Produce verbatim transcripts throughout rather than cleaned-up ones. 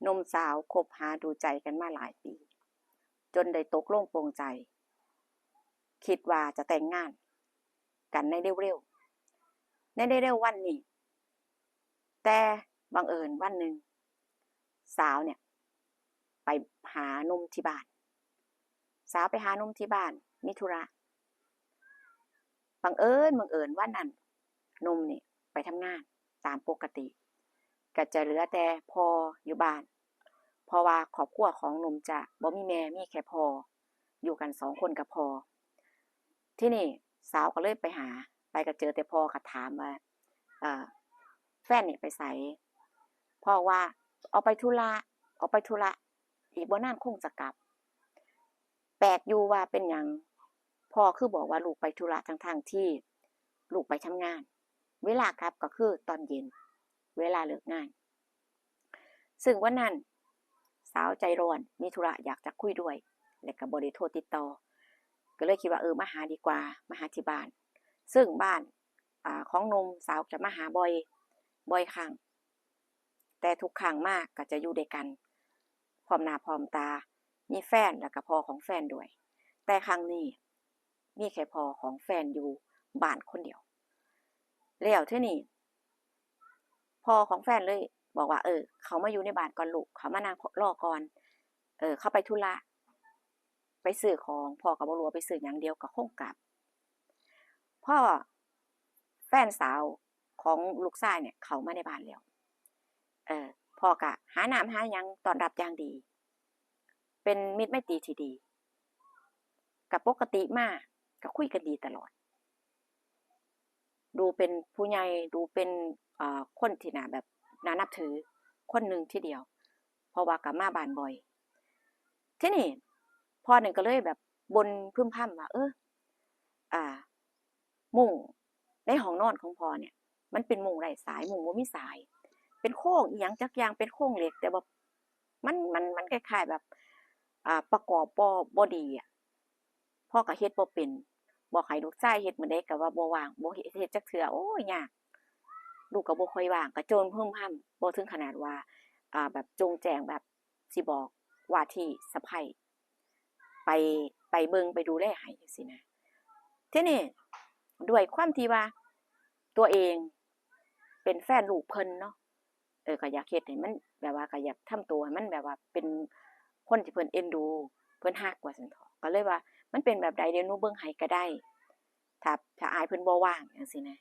หนุ่มสาวคบหาดูใจกันมาหลายปี จนได้ตกลงปลงใจ คิดว่าจะแต่งงานกันในเร็วๆ ในเร็วๆวันนี้ แต่บังเอิญวันหนึ่ง สาวเนี่ย ไปหาหนุ่มที่บ้าน สาวไปหาหนุ่มที่บ้าน มีธุระ บังเอิญบังเอิญวันนั้นหนุ่มนี่ไปทำงานตามปกติ ก็จะเหลือแต่พ่ออยู่บ้าน เพราะว่าครอบครัวของหนุ่มจะบ่มีแม่ มีแค่พ่อ อยู่กันสองคนกับพ่อ ทีนี้สาวก็เลยไปหา ไปก็เจอแต่พ่อ ก็ถามว่า เอ่อ แฟนนี่ไปไส พ่อว่า ออกไปธุระ ออกไปธุระ อีกบ่นานคงจะกลับ แปลกอยู่ว่าเป็นหยัง พ่อคือบอกว่าลูกไปธุระ ทั้งๆที่ลูกไปทำงาน เวลากลับก็คือตอนเย็น เวลาเลิกงาน ซึ่งวันนั้นสาวใจร้อน มีธุระอยากจะคุยด้วย และก็บ่ได้โทรติดต่อ ก็เลยคิดว่า เออ มาหาดีกว่า มาหาที่บ้าน ซึ่งบ้าน อ่า ของหนุ่มสาวจะมาหาบ่อย บ่อยครั้ง แต่ทุกครั้งมาก็จะอยู่ด้วยกัน พร้อมหน้าพร้อมตา มีแฟนแล้วก็พ่อของแฟนด้วย แต่ครั้งนี้มีแค่พ่อของแฟนอยู่บ้านคนเดียว แล้วทีนี้ พ่อของแฟนเลยบอกว่า เออ เข้ามาอยู่ในบ้านก่อนลูก เข้ามานั่งรอก่อน เออ เข้าไปธุระ ไปซื้อของ พ่อก็บ่รู้ว่าไปซื้อหยัง เดี๋ยวก็คงกลับ พ่อ แฟนสาวของลูกชายเนี่ยเข้ามาในบ้านแล้ว เออ พ่อก็หาน้ำหาหยังต้อนรับอย่างดี เป็นมิตรไมตรีที่ดี ก็ปกติมาก็คุยกันดีตลอด ดูเป็นผู้ใหญ่ ดูเป็น เอ่อ คนที่น่าแบบ น่านับถือคนหนึ่งทีเดียว เพราะว่าก็มาบ้านบ่อย ทีนี้พ่อนี่ก็เลยแบบบ่นพึมพำว่า เออ อ่า มุ้งในห้องนอนของพ่อเนี่ย มันเป็นมุ้งไร้สาย มุ้งบ่มีสาย เป็นโครงอีหยังจักอย่าง เป็นโครงเหล็ก แต่ว่ามัน มัน มันคล้ายๆแบบ อ่า ประกอบบ่ บ่ดีอะ พ่อก็เฮ็ดบ่เป็น บอกให้ลูกชายเฮ็ดมื้อใดก็ว่าบ่ว่าง บ่เฮ็ด เฮ็ดจักเทื่อ โอ้ย ยาก ลูกก็บ่ค่อยว่าง ก็บ่นพึมพำ บ่ถึงขนาดว่า อ่า แบบจงแจ้งแบบสิบอกว่าที่สะใภ้ไป ไปเบิ่งไปดูแลให้จั่งซี้นะ ทีนี้ด้วยความที่ว่าตัวเองเป็นแฟนลูกเพิ่นเนาะ เออ ก็อยากเฮ็ดให้มันแบบว่า ก็อยากทำตัวให้มันแบบว่าเป็นคนที่เพิ่นเอ็นดู เพิ่นฮักว่าซั่นเถาะ ก็เลยว่า มันเป็นแบบใดเดี๋ยวหนูเบิ่งให้ก็ได้ ถ้า ถ้าอ้ายเพิ่นบ่ว่างจั่งซี้นะ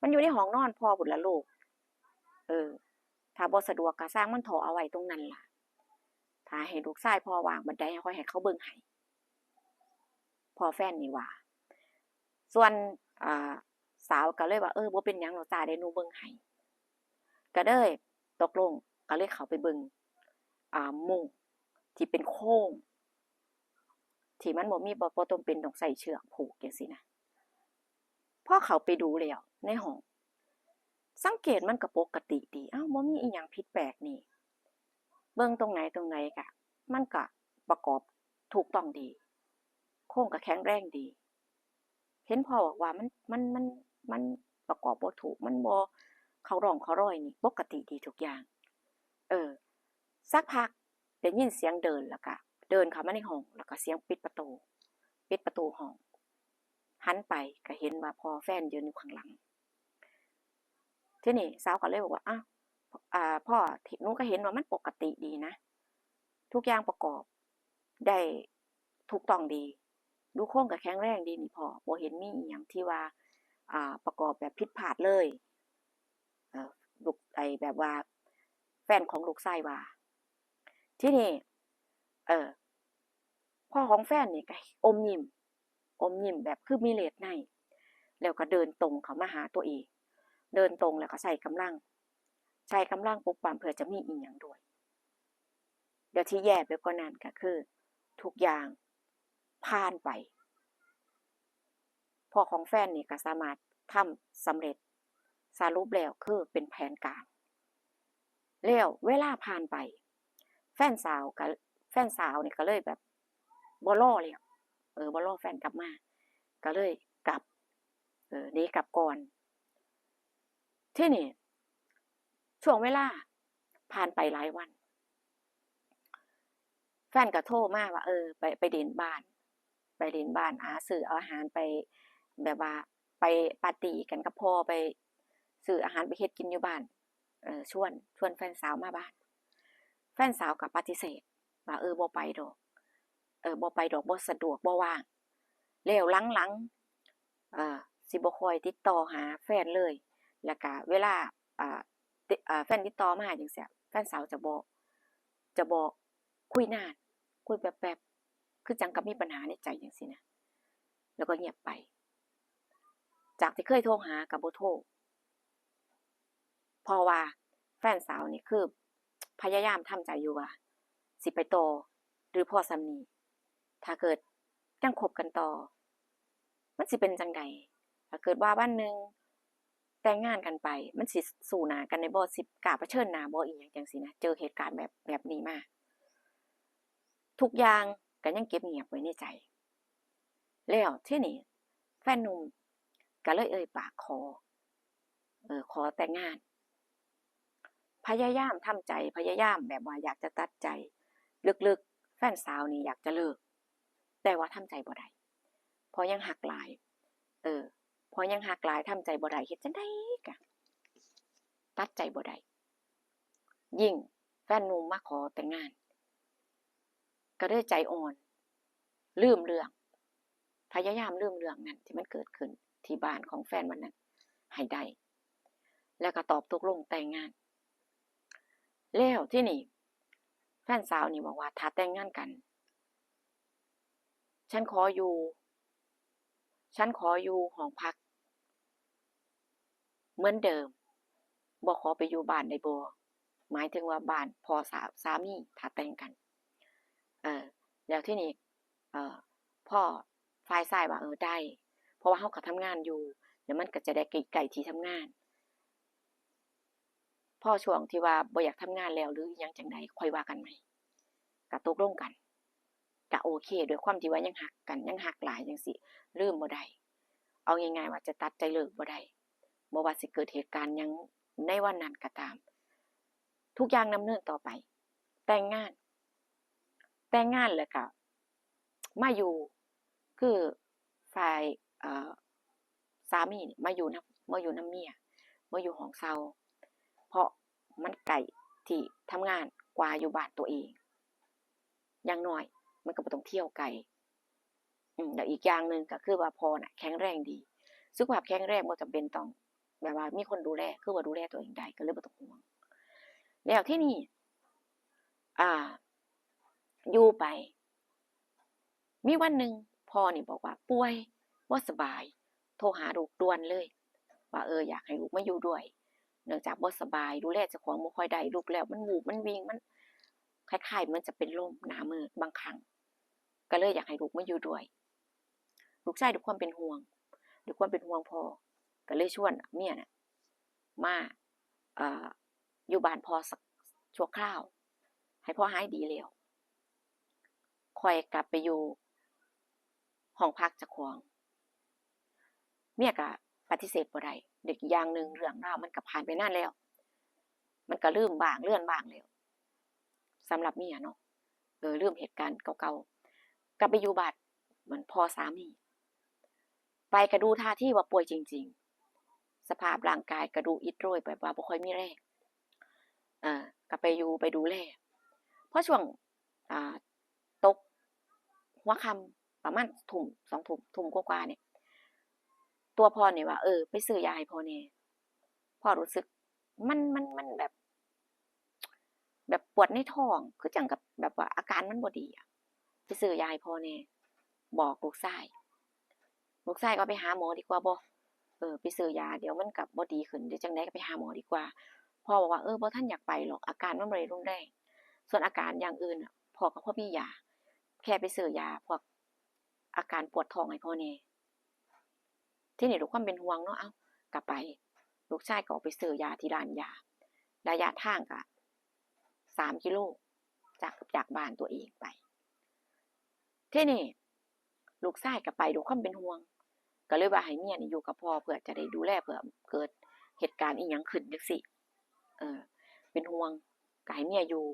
มันอยู่ในห้องนอนพ่อพุ้นล่ะลูก เออ ถ้าบ่สะดวกก็ซ่างมันเถาะ เอาไว้ตรงนั้นล่ะ ถ้าให้ลูกชายพ่อว่างบัดใดค่อยให้เขาเบิ่งให้ พ่อแฟนนี่ว่า ส่วน อ่า สาวก็เลยว่า เออ บ่เป็นหยังดอกจ้า เดี๋ยวหนูเบิ่งให้ ก็เลยตกลง ก็เลยเข้าไปเบิ่ง อ่า มุ้งที่เป็นโครง ที่มันบ่มี บ่ บ่ต้องเป็นต้องใช้เชือกผูกจั่งซี้นะ พอเข้าไปดูแล้วในห้อง สังเกตมันก็ปกติดี อ้าว บ่มีอิหยังผิดแปลกนี่ เบิ่งตรงไหนตรงไหนก็ มันก็ประกอบถูกต้องดี โครงก็แข็งแรงดี เห็นพ่อบอกว่ามัน มัน มัน มันประกอบบ่ถูก มันบ่เข้าร่องเข้ารอยนี่ ปกติดีทุกอย่าง เออ สักพักได้ยินเสียงเดิน แล้วก็เดินเข้ามาในห้อง แล้วก็เสียงปิดประตู ปิดประตูห้อง หันไปก็เห็นว่าพ่อแฟนยืนอยู่ข้างหลัง ทีนี้สาวก็เลยบอกว่า อ้าว อ่า พ่อ หนูก็เห็นว่ามันปกติดีนะ ทุกอย่างประกอบได้ถูกต้องดี ดูโครงก็แข็งแรงดีนี่พ่อ บ่เห็นมีอิหยังที่ว่า อ่า ประกอบแบบผิดพลาดเลย เอ่อ ลูก ไอ้แบบว่า แฟนของลูกชายว่า ทีนี้ เอ่อ พ่อของแฟนนี่ก็อมยิ้ม อมยิ้มแบบคือมีเลสไน แล้วก็เดินตรงเข้ามาหาตัวเอง เดินตรงแล้วก็ใช้กำลัง ใช้กำลังปลุกปล้ำเพื่อจะมีอิหยังด้วย เดี๋ยวที่แย่ไปกว่านั้นก็คือ ทุกอย่างผ่านไป พ่อของแฟนนี่ก็สามารถทำสำเร็จ สรุปแล้วคือเป็นแผนการ แล้วเวลาผ่านไป แฟนสาวก็ แฟนสาวนี่ก็เลยแบบบ่รอแล้ว เออ บ่รอแฟนกลับมา ก็เลยกลับ เออ หนีกลับก่อน ทีนี้ ช่วงเวลา ผ่านไปหลายวัน แฟนก็โทรมาว่า เออ ไป ไปเล่นบ้าน ไปเล่นบ้าน อ่า ซื้อเอาอาหารไป แบบว่าไปปาร์ตี้กันกับพ่อ ไปซื้ออาหารไปเฮ็ดกินอยู่บ้าน เออ ชวน ชวนแฟนสาวมาบ้าน แฟนสาวก็ปฏิเสธว่า เออ บ่ไปดอก เออ บ่ไปดอก บ่สะดวก บ่ว่าง แล้วหลังๆ เอ่อ สิบ่ค่อยติดต่อหาแฟนเลย แล้วก็เวลา อ่า ติ- อ่า แฟนติดต่อมาจั่งซี้ แฟนสาวจะบ่ จะบ่คุยนาน คุยแป๊บๆ คือจั่งกับมีปัญหาในใจจั่งซี้นะ แล้วก็เงียบไป จากที่เคยโทรหาก็บ่โทร เพราะว่าแฟนสาวนี่คือพยายามทำใจอยู่ว่า สิไปต่อหรือพอส่ำนี้ ถ้าเกิดยังคบกันต่อ มันสิเป็นจั่งใด ถ้าเกิดว่าวันหนึ่งแต่งงานกันไป มันสิสู้หน้ากันได้บ่ สิกล้าเผชิญหน้าบ่ อีหยังจั่งซี้นะ เจอเหตุการณ์แบบ แบบนี้มา ทุกอย่างก็ยังเก็บเงียบไว้ในใจ แล้วทีนี้แฟนหนุ่มก็เลยเอ่ยปากขอ เออ ขอแต่งงาน พยายามทำใจ พยายามแบบว่าอยากจะตัดใจ ลึกๆ แฟนสาวนี่อยากจะเลิก แต่ว่าทำใจบ่ได้ เพราะยังฮักหลาย เออ เพราะยังฮักหลาย ทำใจบ่ได้ เฮ็ดจั่งใดก็ตัดใจบ่ได้ ยิ่งแฟนหนุ่มมาขอแต่งงาน ก็เลยใจอ่อน ลืมเรื่อง พยายามลืมเรื่องนั้นที่มันเกิดขึ้นที่บ้านของแฟนวันนั้นให้ได้ แล้วก็ตอบตกลงแต่งงาน แล้วทีนี้แฟนสาวนี่บอกว่า ถ้าแต่งงานกัน ฉันขออยู่ ฉันขออยู่ห้องพักเหมือนเดิม บ่ขอไปอยู่บ้านได้บ่ หมายถึงว่าบ้านพ่อสา- สามี ถ้าแต่งกัน เออ แล้วทีนี้ เอ่อ พ่อฝ่ายชายว่า เออ ได้ เพราะว่าเราก็ทำงานอยู่ แล้วมันก็จะได้ใกล้ๆที่ทำงาน พอช่วงที่ว่าบ่อยากทำงานแล้วหรืออิหยังจั่งใด ค่อยว่ากันใหม่ ก็ตกลงกัน ก็โอเค ด้วยความที่ว่ายังฮักกัน ยังฮักหลายจั่งซี้ ลืมบ่ได้ เอาง่ายๆว่าจะตัดใจเลิกบ่ได้ บ่ว่าสิเกิดเหตุการณ์หยังในวันนั้นก็ตาม ทุกอย่างดำเนินต่อไป แต่งงาน แต่งงานแล้วก็มาอยู่ คือฝ่าย เอ่อ สามีนี่มาอยู่นำ มาอยู่นำเมีย มาอยู่ห้องเช่า เพราะมันใกล้ที่ทำงานกว่าอยู่บ้านตัวเอง อย่างน้อยมันก็บ่ต้องเที่ยวไกล อืม แล้วอีกอย่างหนึ่งก็คือว่าพ่อน่ะแข็งแรงดี สุขภาพแข็งแรง บ่จำเป็นต้องแบบว่ามีคนดูแล คือว่าดูแลตัวเองได้ ก็เลยบ่ต้องห่วง แล้วทีนี้ อ่า อยู่ไป มีวันหนึ่งพ่อนี่บอกว่าป่วย บ่สบาย โทรหาลูกด่วนเลย ว่า เออ อยากให้ลูกมาอยู่ด้วย เนื่องจากบ่สบาย ดูแลเจ้าของบ่ค่อยได้ ลุกแล้วมันวูบ มันวิง มันคล้ายๆเหมือนจะเป็นลม หน้ามืดบางครั้ง ก็เลยอยากให้ลูกมาอยู่ด้วย ลูกชายด้วยความเป็นห่วง ด้วยความเป็นห่วงพ่อ ก็เลยชวนเมียน่ะ มา เอ่อ อยู่บ้านพ่อสักชั่วคราว ให้พ่อหายดีแล้ว ค่อยกลับไปอยู่ห้องพักเจ้าของ เมียก็ปฏิเสธบ่ได้ เด็กอย่างหนึ่งเรื่องราวมันก็ผ่านไปนานแล้ว มันก็ลืมบ้างเลือนบ้างแล้ว สำหรับเมียเนาะ เออ ลืมเหตุการณ์เก่าๆ กลับไปอยู่บ้านเหมือนพ่อสามี ไปก็ดูท่าทีว่าป่วยจริงๆ สภาพร่างกายก็ดูอิดโรย แบบว่าบ่ค่อยมีแรง เอ่อ ก็ไปอยู่ ไปดูแล พอช่วง อ่า ตกหัวค่ำประมาณทุ่ม สองทุ่ม ทุ่มกว่าๆเนี่ย ตัวพ่อนี่ว่า เออ ไปซื้อยาให้พ่อแหน่ พ่อรู้สึก มัน มัน มันแบบ แบบปวดในท้อง คือจั่งกับแบบว่าอาการมันบ่ดีอะ ไปซื้อยาให้พ่อแหน่ บอกลูกชาย ลูกชายก็ไปหาหมอดีกว่าบ่ เออ ไปซื้อยา เดี๋ยวมันก็บ่ดีขึ้น เดี๋ยวจั่งใดก็ไปหาหมอดีกว่า พ่อบอกว่า เออ บ่ทันอยากไปหรอก อาการมันบ่ได้รุนแรง ส่วนอาการอย่างอื่นน่ะ พ่อก็พอมียา แค่ไปซื้อยาพวกอาการปวดท้องให้พ่อแหน่ ทีนี้ด้วยความเป็นห่วงเนาะ เอ้า ก็ไป ลูกชายก็ออกไปซื้อยาที่ร้านยา ระยะทางก็สามกิโล จาก จากบ้านตัวเองไป ทีนี้ลูกชายก็ไปด้วยความเป็นห่วง ก็เลยว่าให้เมียนี่อยู่กับพ่อ เพื่อจะได้ดูแล เผื่อเกิดเหตุการณ์อิหยังขึ้นจั่งซี้ เออ เป็นห่วง ก็ให้เมียอยู่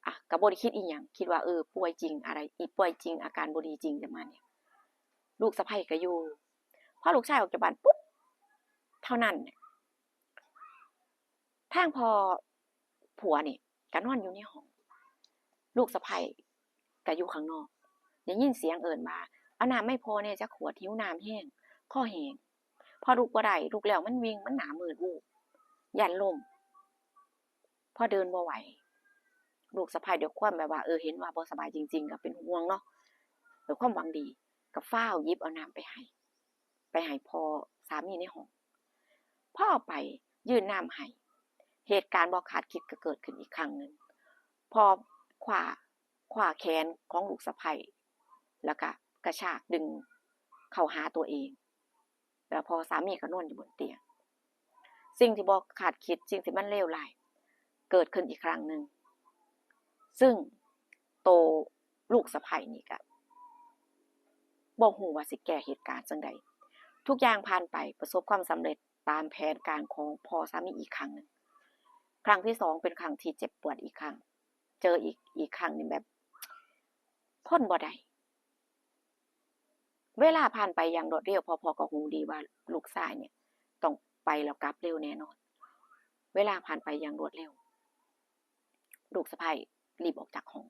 อ่ะ ก็บ่ได้คิดอีหยัง คิดว่า เออ ป่วยจริง อะไร อีป่วยจริง อาการบ่ดีจริง ประมาณเนี้ย ลูกสะใภ้ก็อยู่ พอลูกชายออกจากบ้านปุ๊บ เท่านั้นเนี่ย ทางพ่อผัวนี่ก็นอนอยู่ในห้อง ลูกสะใภ้ก็อยู่ข้างนอก ได้ยินเสียงเอิ้นว่า "เอาน้ำมาให้พ่อแหน่จักขวด หิวน้ำแฮง คอแห้ง" พอลุกบ่ได้ ลุกแล้วมันวิง มันหน้ามืดอู้ ย้านล้ม พอเดินบ่ไหว ลูกสะใภ้ด้วยความแบบว่า เออ เห็นว่าบ่สบายจริงๆ ก็เป็นห่วงเนาะ ด้วยความหวังดี ก็ฟ้าวหยิบเอาน้ำไปให้ ไปให้พ่อสามีในห้อง พอเอาไปยื่นน้ำให้ เหตุการณ์บ่คาดคิดก็เกิดขึ้นอีกครั้งหนึ่ง พ่อคว้า คว้าแขนของลูกสะใภ้ แล้วก็กระชากดึงเข้าหาตัวเอง แล้วพ่อสามีก็นอนอยู่บนเตียง สิ่งที่บ่คาดคิด สิ่งที่มันเลวร้าย เกิดขึ้นอีกครั้งหนึ่ง ซึ่งโตลูกสะใภ้นี่ก็บ่ฮู้ว่าสิแก้เหตุการณ์จั่งใด ทุกอย่างผ่านไป ประสบความสำเร็จตามแผนการของพ่อสามีอีกครั้งหนึ่ง ครั้งที่สองเป็นครั้งที่เจ็บปวดอีกครั้ง เจออีก อีกครั้งหนึ่งแบบทนบ่ได้ เวลาผ่านไปอย่างรวดเร็ว เพราะพ่อก็ฮู้ดีว่าลูกชายเนี่ยต้องไปแล้วกลับเร็วแน่นอน เวลาผ่านไปอย่างรวดเร็ว ลูกสะใภ้รีบออกจากห้อง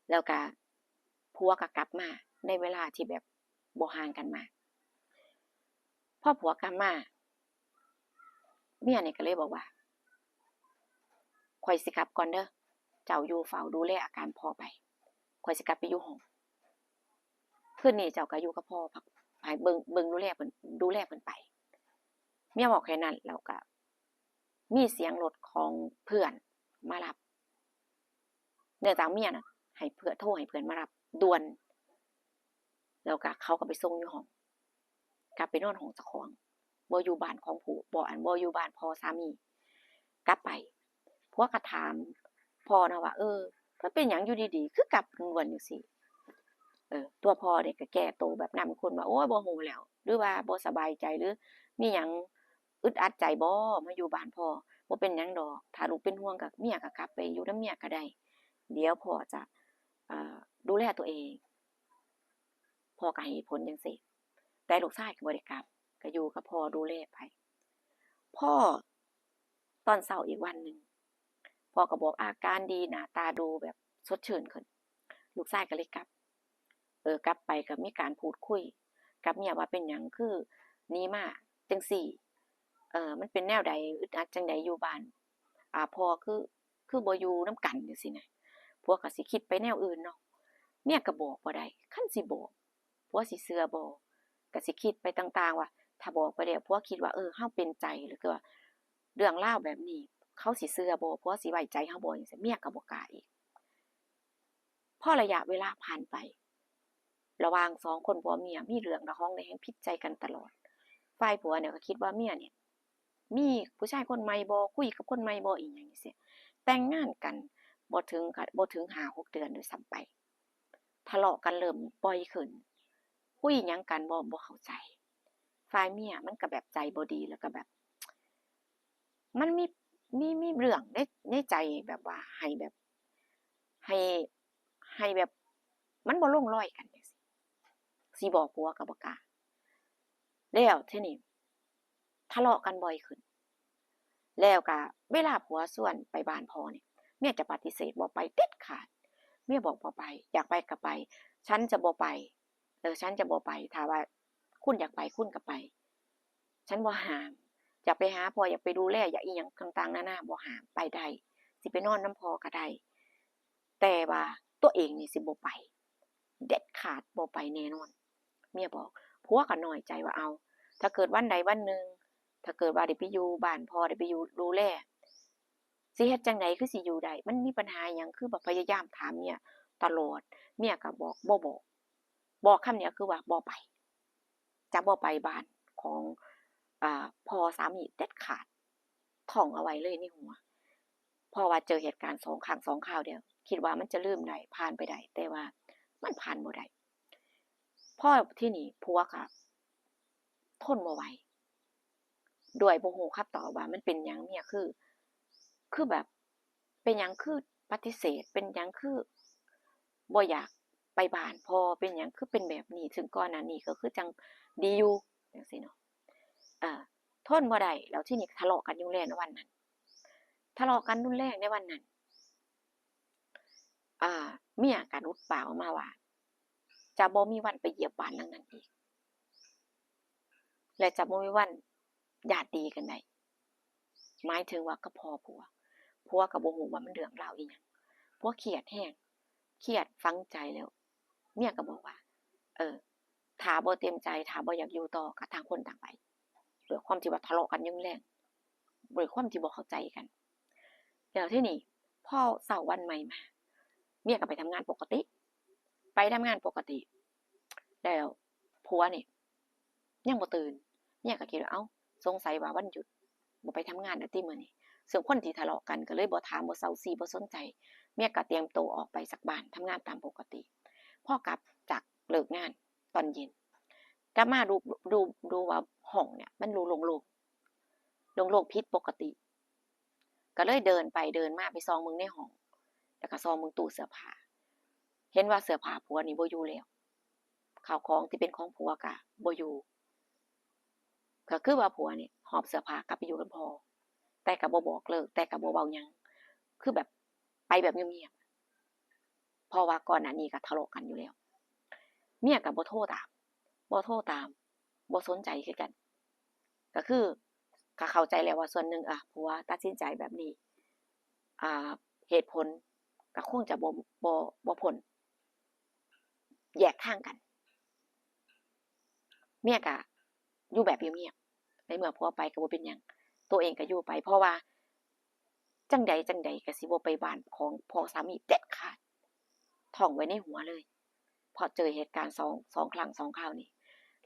แล้วก็ผัวก็กลับมาในเวลาที่แบบบ่ห่างกันมาก พอผัวกลับมา เมียนี่ก็เลยบอกว่า "ข้อยสิกลับก่อนเด้อ เจ้าอยู่เฝ้าดูแลอาการพ่อไป ข้อยสิกลับไปอยู่ห้อง คืนนี้เจ้าก็อยู่กับพ่อ พัก ให้เบิ่ง เบิ่งดูแลเพิ่น ดูแลเพิ่นไป" เมียบอกแค่นั้น แล้วก็มีเสียงรถของเพื่อนมารับ เนื่องจากเมียน่ะให้เพื่อน โทรให้เพื่อนมารับด่วน แล้วก็เขาก็ไปส่งอยู่ห้อง กลับไปนอนห้องเจ้าของ บ่อยู่บ้านของผู้ บ่ อัน บ่อยู่บ้านพ่อสามี กลับไป ผัวก็ถามพ่อนะว่า เออ มันเป็นหยังอยู่ดีๆ คือกลับด่วนจั่งซี้ เออ ตัวพ่อเนี่ยก็แก้ตัวแบบน้ำข้นว่า โอ้ย บ่ฮู้แล้ว หรือว่าบ่สบายใจ หรือมีหยังอึดอัดใจบ่ มาอยู่บ้านพ่อ บ่เป็นหยังดอก ถ้าลูกเป็นห่วงก็ เมียก็กลับไปอยู่นำเมียก็ได้ เดี๋ยวพ่อจะ เอ่อ ดูแลตัวเอง พ่อก็ให้เหตุผลจั่งซี้ แต่ลูกชายก็บ่ได้กลับ ก็อยู่กับพ่อดูแลไป พอตอนเช้าอีกวันหนึ่ง พ่อก็บอกอาการดี หน้าตาดูแบบสดชื่นขึ้น ลูกชายก็เลยกลับ เออ กลับไปก็มีการพูดคุยกับเมียว่าเป็นหยังคือหนีมาจั่งซี้ เออ มันเป็นแนวใด อึดอัดจั่งใดอยู่บ้าน อ่า พ่อคือ คือบ่อยู่นำกันจั่งซี้นะ ผัวก็สิคิดไปแนวอื่นเนาะ เมียก็บอกบ่ได้ คันสิบอก ผัวสิเชื่อบ่ ก็สิคิดไปต่างๆ ว่า ถ้าบอกไปแล้ว ผัวคิดว่า เออ เฮาเป็นใจ หรือว่าเรื่องราวแบบนี้ เขาสิเชื่อบ่ ผัวสิไว้ใจเฮาบ่ จั่งซี้ เมียก็บ่กล้าอีก พอระยะเวลาผ่านไป ระหว่างสองคนผัวเมียมีเรื่องระหองระแหงผิดใจกันตลอด ฝ่ายผัวเนี่ยก็คิดว่าเมียเนี่ย มีผู้ชายคนใหม่บ่ คุยกับคนใหม่บ่ อีหยังจั่งซี้ แต่งงานกันบ่ถึง บ่ถึงห้าหกเดือนด้วยซ้ำไป ทะเลาะกันเริ่มบ่อยขึ้น คุยหยังกันบ่ บ่เข้าใจ ฝ่ายเมียมันก็แบบใจบ่ดี แล้วก็แบบ มันมี มี มีเรื่องใน ในใจแบบว่าให้แบบ ให้ ให้แบบ มันบ่ลงรอยกันจั่งซี้ สิบอกผัวก็บ่กล้า แล้วทีนี้ทะเลาะกันบ่อยขึ้น แล้วก็เวลาผัวชวนไปบ้านพ่อเนี่ย เมียจะปฏิเสธ บ่ไปเด็ดขาด เมียบอกบ่ไป อยากไปก็ไป ฉันจะบ่ไป เออ ฉันจะบ่ไป ถ้าว่าคุณอยากไป คุณก็ไป ฉันบ่ห้าม อยากไปหาพ่อ อยากไปดูแล อยากอิหยังต่างๆ นานา บ่ห้าม ไปได้ สิไปนอนนำพ่อก็ได้ แต่ว่าตัวเองนี่สิบ่ไป เด็ดขาด บ่ไปแน่นอน เมียบอก ผัวก็น้อยใจว่า เอา ถ้าเกิดวันใดวันหนึ่ง ถ้าเกิดว่าได้ไปอยู่บ้านพ่อ ได้ไปอยู่ดูแล สิเฮ็ดจั่งใดคือสิอยู่ได้ มันมีปัญหาหยัง คือแบบพยายามถามเมียตลอด เมียก็บอก บ่บอก บอกคำเดียวคือว่าบ่ไป จะบ่ไปบ้านของ อ่า พ่อสามีเด็ดขาด ท่องเอาไว้เลยในหัว เพราะว่าเจอเหตุการณ์สองครั้งสองคราวเดียว คิดว่ามันจะลืมได้ ผ่านไปได้ แต่ว่ามันผ่านบ่ได้ พอทีนี้ผัวก็ทนบ่ไหว โดยบ่ฮู้คำตอบว่ามันเป็นหยัง เมียคือ คือแบบ เป็นหยังคือปฏิเสธ เป็นหยังคือบ่อยากไปบ้านพ่อ เป็นหยังคือเป็นแบบนี้ ซึ่งก่อนหน้านี้ก็คือจั่งดีอยู่จั่งซี้เนาะ เอ่อ ทนบ่ได้ แล้วทีนี้ทะเลาะกันรุนแรงในวันนั้น ทะเลาะกันรุนแรงในวันนั้น อ่า เมียก็หลุดปากออกมาว่า จะบ่มีวันไปเหยียบบ้านหลังนั้นอีก และจะบ่มีวันญาติดีกันได้ หมายถึงว่ากับพ่อผัว ผัวก็บ่ฮู้ว่ามันเรื่องราวอีหยัง ผัวเครียดแฮง เครียดฝังใจแล้ว เมียก็บอกว่า เออ ถ้าบ่เต็มใจ ถ้าบ่อยากอยู่ต่อ ก็ต่างคนต่างไป ด้วยความที่ว่าทะเลาะกันอย่างแรง ด้วยความที่บ่เข้าใจกัน แล้วทีนี้พอเช้าวันใหม่มา เมียก็ไปทำงานปกติ ไปทำงานปกติ แล้วผัวนี่ยังบ่ตื่น เมียก็คิดว่า เอ้า สงสัยว่าวันหยุด บ่ไปทำงานแล้วติมื้อนี้ ซึ่งคนที่ทะเลาะกันก็เลยบ่ถามบ่เซ้าซี้บ่สนใจ เมียก็เตรียมตัวออกไปจากบ้านทำงานตามปกติ พอกลับจากเลิกงานตอนเย็น กลับมาดู ดู ดูว่าห้องเนี่ยมันดูโล่งๆ โล่งๆ ผิดปกติ ก็เลยเดินไปเดินมาไปส่องเบิ่งในห้อง แล้วก็ส่องเบิ่งตู้เสื้อผ้า เห็นว่าเสื้อผ้าผัวนี่บ่อยู่แล้ว ข้าวของที่เป็นของผัวก็บ่อยู่ ก็คือว่าผัวนี่หอบเสื้อผ้ากลับไปอยู่กับพ่อ แต่ก็บ่บอกเลิก แต่ก็บ่เว้าหยัง คือแบบไปแบบเงียบๆ เพราะว่าก่อนหน้านี้ก็ทะเลาะกันอยู่แล้ว เมียก็บ่โทรตาม บ่โทรตาม บ่สนใจคือกัน ก็คือ ก็เข้าใจแล้วว่าส่วนหนึ่ง อ่ะ ผัวตัดสินใจแบบนี้ อ่า เหตุผลก็คงจะบ่ บ่ บ่พ้น แยกทางกัน เมียก็อยู่แบบเงียบๆ ในเมื่อผัวไปก็บ่เป็นหยัง ตัวเองก็อยู่ไป เพราะว่าจั่งใดจั่งใดก็สิบ่ไปบ้านของพ่อสามีเด็ดขาด ท่องไว้ในหัวเลย เพราะเจอเหตุการณ์สอง สองครั้งสองคราวนี้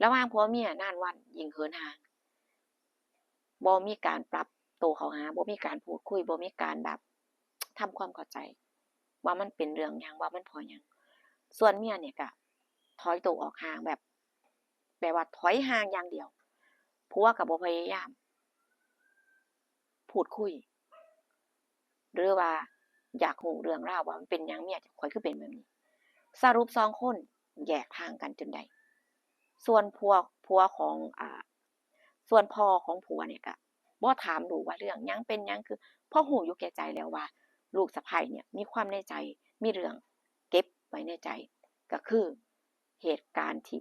ระหว่างผัวเมียนานวันยิ่งเหินห่าง บ่มีการปรับตัวเข้าหา บ่มีการพูดคุย บ่มีการแบบทำความเข้าใจ ว่ามันเป็นเรื่องหยัง ว่ามันเพราะหยัง ส่วนเมียเนี่ยก็ถอยตัวออกห่างแบบ แบบว่าถอยห่างอย่างเดียว ผัวก็บ่พยายามพูดคุย หรือว่าอยากรู้เรื่องราวว่ามันเป็นหยังเมียข้อยคือเป็นแบบนี้ สรุปสองคนแยกทางกันจนได้ ส่วนผัว ผัวของ อ่า ส่วนพ่อของผัวเนี่ยก็บ่ถามลูกว่าเรื่องหยังเป็นหยัง คือพ่อฮู้อยู่แก่ใจแล้วว่าลูกสะใภ้เนี่ยมีความในใจ มีเรื่องเก็บไว้ในใจ ก็คือเหตุการณ์ที่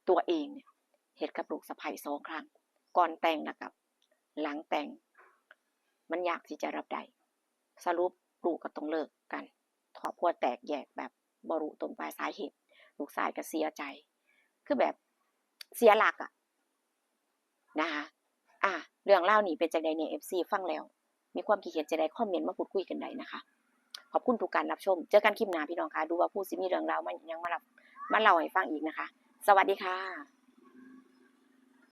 ตัวเองเนี่ยเฮ็ดกับลูกสะใภ้สองครั้ง ก่อนแต่งแล้วกับหลังแต่ง มันยากที่จะรับได้ สรุปลูกก็ต้องเลิกกัน ครอบครัวแตกแยกแบบบ่รู้ต้นปลายสาเหตุ ลูกชายก็เสียใจ คือแบบเสียหลักอะนะคะ อ่ะ เรื่องราวนี้เป็นจั่งใดเนี่ย เอฟซี ฟังแล้ว มีความคิดเห็นจั่งใด คอมเมนต์มาพูดคุยกันได้นะคะ ขอบคุณทุกการรับชม เจอกันคลิปหน้าพี่น้องค่ะ ดูว่าผู้สิมีเรื่องราวมาหยังมาเล่า มาเล่าให้ฟังอีกนะคะ สวัสดีค่ะ